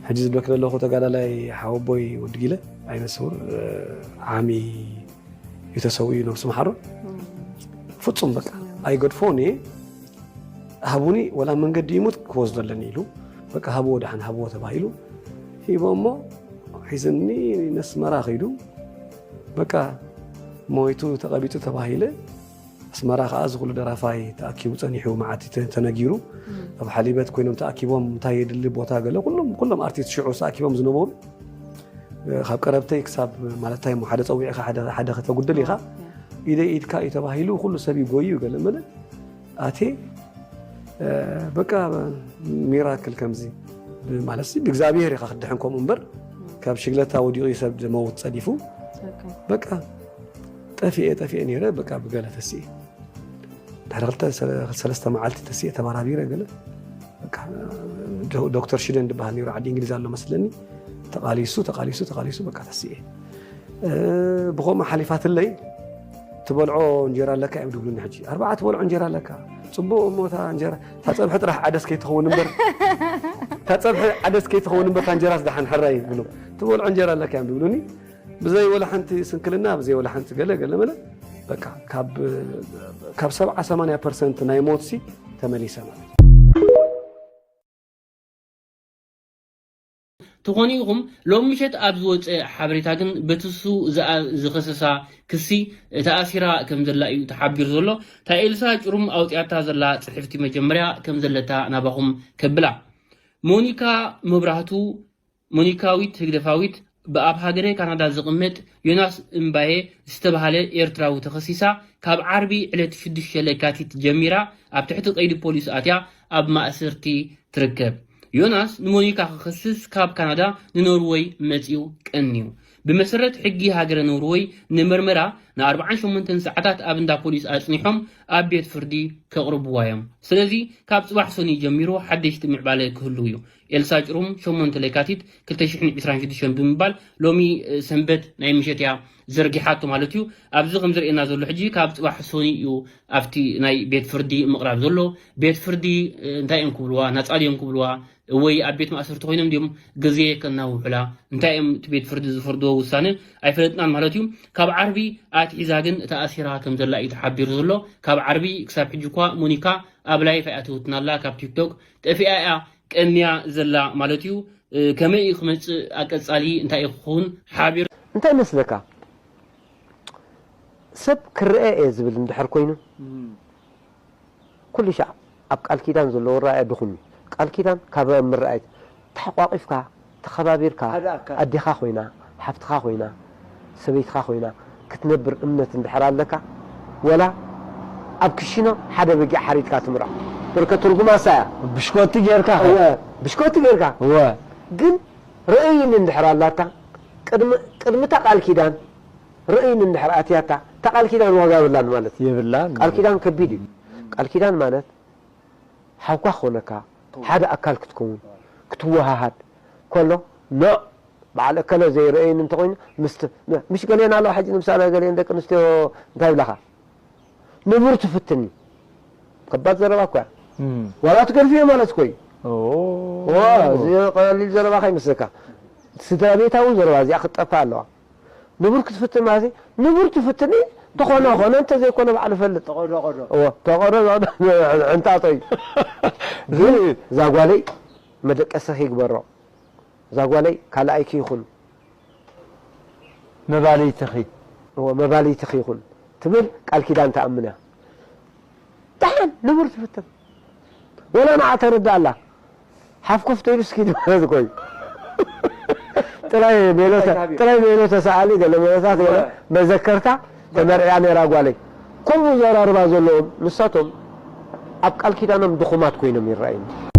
ሕጂ ዝብለኪ ዘለኹ ተጋዳላይ ሓወቦይ ወዲ ጊለ ዓይነ ስውር ዓሚ እዩ ተሰዊኡ ነብሱ መሓሮ ፍፁም በቃ ኣይገድፎን እየ ሃቡኒ ወላ መንገዲ ይሙት ክወስዶ ኣለኒ ኢሉ በቃ ሃብዎ ደሓን ሃብዎ ተባሂሉ ሂቦሞ ሒዝኒ ነስመራ ከይዱ በቃ ሞይቱ ተቐቢጡ ተባሂለ ኣስመራ ከዓ እዚ ኩሉ ደራፋይ ተኣኪቡ ፀኒሑ መዓት ተነጊሩ ኣብ ሓሊበት ኮይኖም ተኣኪቦም እንታይ የድሊ ቦታ ገለ ኩሎም ኩሎም ኣርቲስት ሽዑ ተኣኪቦም ዝነበሩ ካብ ቀረብተይ ክሳብ ማለታይ ሓደ ፀዊዕካ ሓደ ከተጉድል ኢኻ ኢደይ ኢድካ እዩ ተባሂሉ ኩሉ ሰብ ይጎዩ ገለ መለ ኣቴ በቃ ሚራክል ከምዚ ማለት ብእግዚኣብሔር ኢኻ ክድሕን ከምኡ እምበር ካብ ሽግለታ ወዲቑ እዩ ሰብ ዝመውት ፀዲፉ በቃ ጠፊኤ ጠፊኤ ነይረ በቃ ብገለ ተስኤ ድሕሪ ክልተ ሰለስተ መዓልቲ ተስኤ ተበራቢረ ገለ ዶክተር ሽደን ዝበሃል ነይሩ ዓዲ እንግሊዝ ኣሎ መስለኒ ተቓሊሱ ተቓሊሱ ተቓሊሱ በቃ ተስኤ ብኸምኡ ሓሊፋትለይ ትበልዖ እንጀራ ኣለካ እዮም ድብሉኒ ሕጂ ኣርባዓ ትበልዖ እንጀራ ኣለካ ፅቡቅ እሞ እታ እንጀራ እታ ፀብሒ ጥራሕ ዓደስ ከይትኸውን እምበር እታ ፀብሒ ዓደስ ከይትኸውን እምበር እታ እንጀራ ስደሓን ሕራይ ይብሉ ትበልዖ እንጀራ ኣለካ እዮም ድብሉኒ ብዘይ ወላ ሓንቲ ስንክልና ብዘይ ወላ ሓንቲ ገለ ገለ መለ በቃ ካብ ካብ ሰብዓ ሰማንያ ፐርሰንት ናይ ሞትሲ ተመሊሰ ማለት ተኾኑ ኢኹም ሎም ምሸት ኣብ ዝወፀ ሓበሬታ ግን በቲ እሱ ዝኣ- ዝኸሰሳ ክሲ ተኣሲራ ከም ዘላ እዩ ተሓቢሩ ዘሎ እታ ኤልሳ ጭሩም ኣውፂኣታ ዘላ ፅሕፍቲ መጀመርያ ከም ዘለታ ናባኹም ከብላ ሞኒካ መብራህቱ ሞኒካዊት ህግደፋዊት ብኣብ ሃገረ ካናዳ ዝቕመጥ ዮናስ እምባየ ዝተባህለ ኤርትራዊ ተኸሲሳ ካብ ዓርቢ ዕለት ሽዱሽተ ለካቲት ጀሚራ ኣብ ትሕቲ ቀይዲ ፖሊስ ኣትያ ኣብ ማእሰርቲ ትርከብ። ዮናስ ንሞኒካ ክኸስስ ካብ ካናዳ ንኖርወይ መጺኡ ቀንዩ። ብመሰረት ሕጊ ሃገረ ኖርወይ ንመርመራ ን ኣርብዓን ሸሞንተን ሰዓታት ኣብ እንዳ ፖሊስ ኣጽኒሖም ኣብ ቤት ፍርዲ ከቕርብዋ እዮም። ስለዚ ካብ ጽባሕ ሰኑይ ጀሚሩ ሓደሽቲ ምዕባለ ክህልው እዩ። ኤልሳ ጭሩም ሸሞንተ ለካቲት ክልተ ሽሕን ዕስራን ሽዱሽተን ብምባል ሎሚ ሰንበት ናይ ምሸት እያ ዘርጊሓቶ ማለት እዩ። ኣብዚ ከም ዝርእየና ዘሎ ሕጂ ካብ ጽባሕ ሰኑይ እዩ ኣብቲ ናይ ቤት ፍርዲ ምቕራብ ዘሎ። ቤት ፍርዲ እንታይ እዮም ክብልዋ? ናጻ ድዮም ክብልዋ? ወይ ኣብ ቤት ማእሰርቲ ኮይኖም ድዮም ግዜ ከናውሑላ? እንታይ እዮም እቲ ቤት ፍርዲ ዝፈርድዎ ውሳነ? ኣይፈለጥናን ማለት እዩ። ካብ ዓርቢ ኣትሒዛ ግን ተኣሲራ ከም ዘላ እዩ ተሓቢሩ ዘሎ። ካብ ዓርቢ ክሳብ ሕጂ እኳ ሞኒካ ኣብ ላይፍ ኣይኣተወትናላ፣ ካብ ቲክቶክ ጠፊኣ እያ ቀንያ ዘላ ማለት እዩ። ከመይ እዩ ክመጽእ ኣቀጻሊ እንታይ እዩ ክኸውን ሓቢር? እንታይ መስለካ? ሰብ ክረአ እየ ዝብል እንድሕር ኮይኑ ኩሉ ሻዕ ኣብ ቃል ኪዳን ዘለዎ ራእያ ድኹም እዩ። ቃል ኪዳን ካብ ምርኣይ ተሓቋቂፍካ ተኸባቢርካ ኣዴኻ ኮይና ሓፍትኻ ኮይና ሰበይትኻ ኮይና ክትነብር እምነት እንድሕር ኣለካ ወላ ኣብ ክሽኖ ሓደ በጊዕ ሓሪድካ ትምርዖ ብርከ ትርጉማ እሳ እያ። ብሽኮቲ ጌርካ እወ ብሽኮቲ ጌርካ እወ ግን ርእይኒ እንድሕር ኣላታ ቅድሚ እታ ቃል ኪዳን ርእይኒ እንድሕር ኣትያታ እታ ቃል ኪዳን ዋጋ የብላን ማለት እዩ። የብላን ቃል ኪዳን ከቢድ እዩ። ቃል ኪዳን ማለት ሓውካ ክኾነካ ሓደ ኣካል ክትከውን ክትወሃሃድ ከሎ ኖእ በዓል እከለ ዘይረእይኒ እንተኾይኑ ምስቲ ምሽ ገሌን ኣለዋ ሕጂ ንምሳሌ ገሌን ደቂ ኣንስትዮ እንታይ ይብላኻ ንቡር ትፍትኒ ከባድ ዘረባ እኮ እያ ዋላ ትገርፍዮ ማለት እኮ እዩ ዋ እዚ ቀሊል ዘረባ ከይመስለካ ስድራ ቤታዊ ዘረባ እዚኣ ክትጠፍእ ኣለዋ ንቡር ክትፍትን ማለት ንቡር ትፍትኒ ተኾነ ኾነ እንተዘይኮነ ባዕሉ ፈልጥ ተቐዶ ቀዶ ተቐዶ ቀዶ ዕንጣጦ እዩ ግን እዛ ጓለይ መደቀስኺ ይግበሮ እዛ ጓለይ ካልኣይኪ ይኹን መባልይትኺ መባልይትኺ ይኹን ትብል ቃል ኪዳን ትኣምን እያ ደሓን ንቡር ትፍትን ወላ ንዓ ተረዳእ ኣላ ሓፍ ኮፍ ተይሉ እስኪ ማለት እኮ እዩ ጥራይ ሜሎ ተሰኣሊ ገለ ሜሎታት ገለ መዘከርታ ተመርዕያ ነይራ ጓለይ ከምኡ ዘራርባ ዘለዎም ንሳቶም ኣብ ቃል ኪዳኖም ድኹማት ኮይኖም ይረኣዩኒ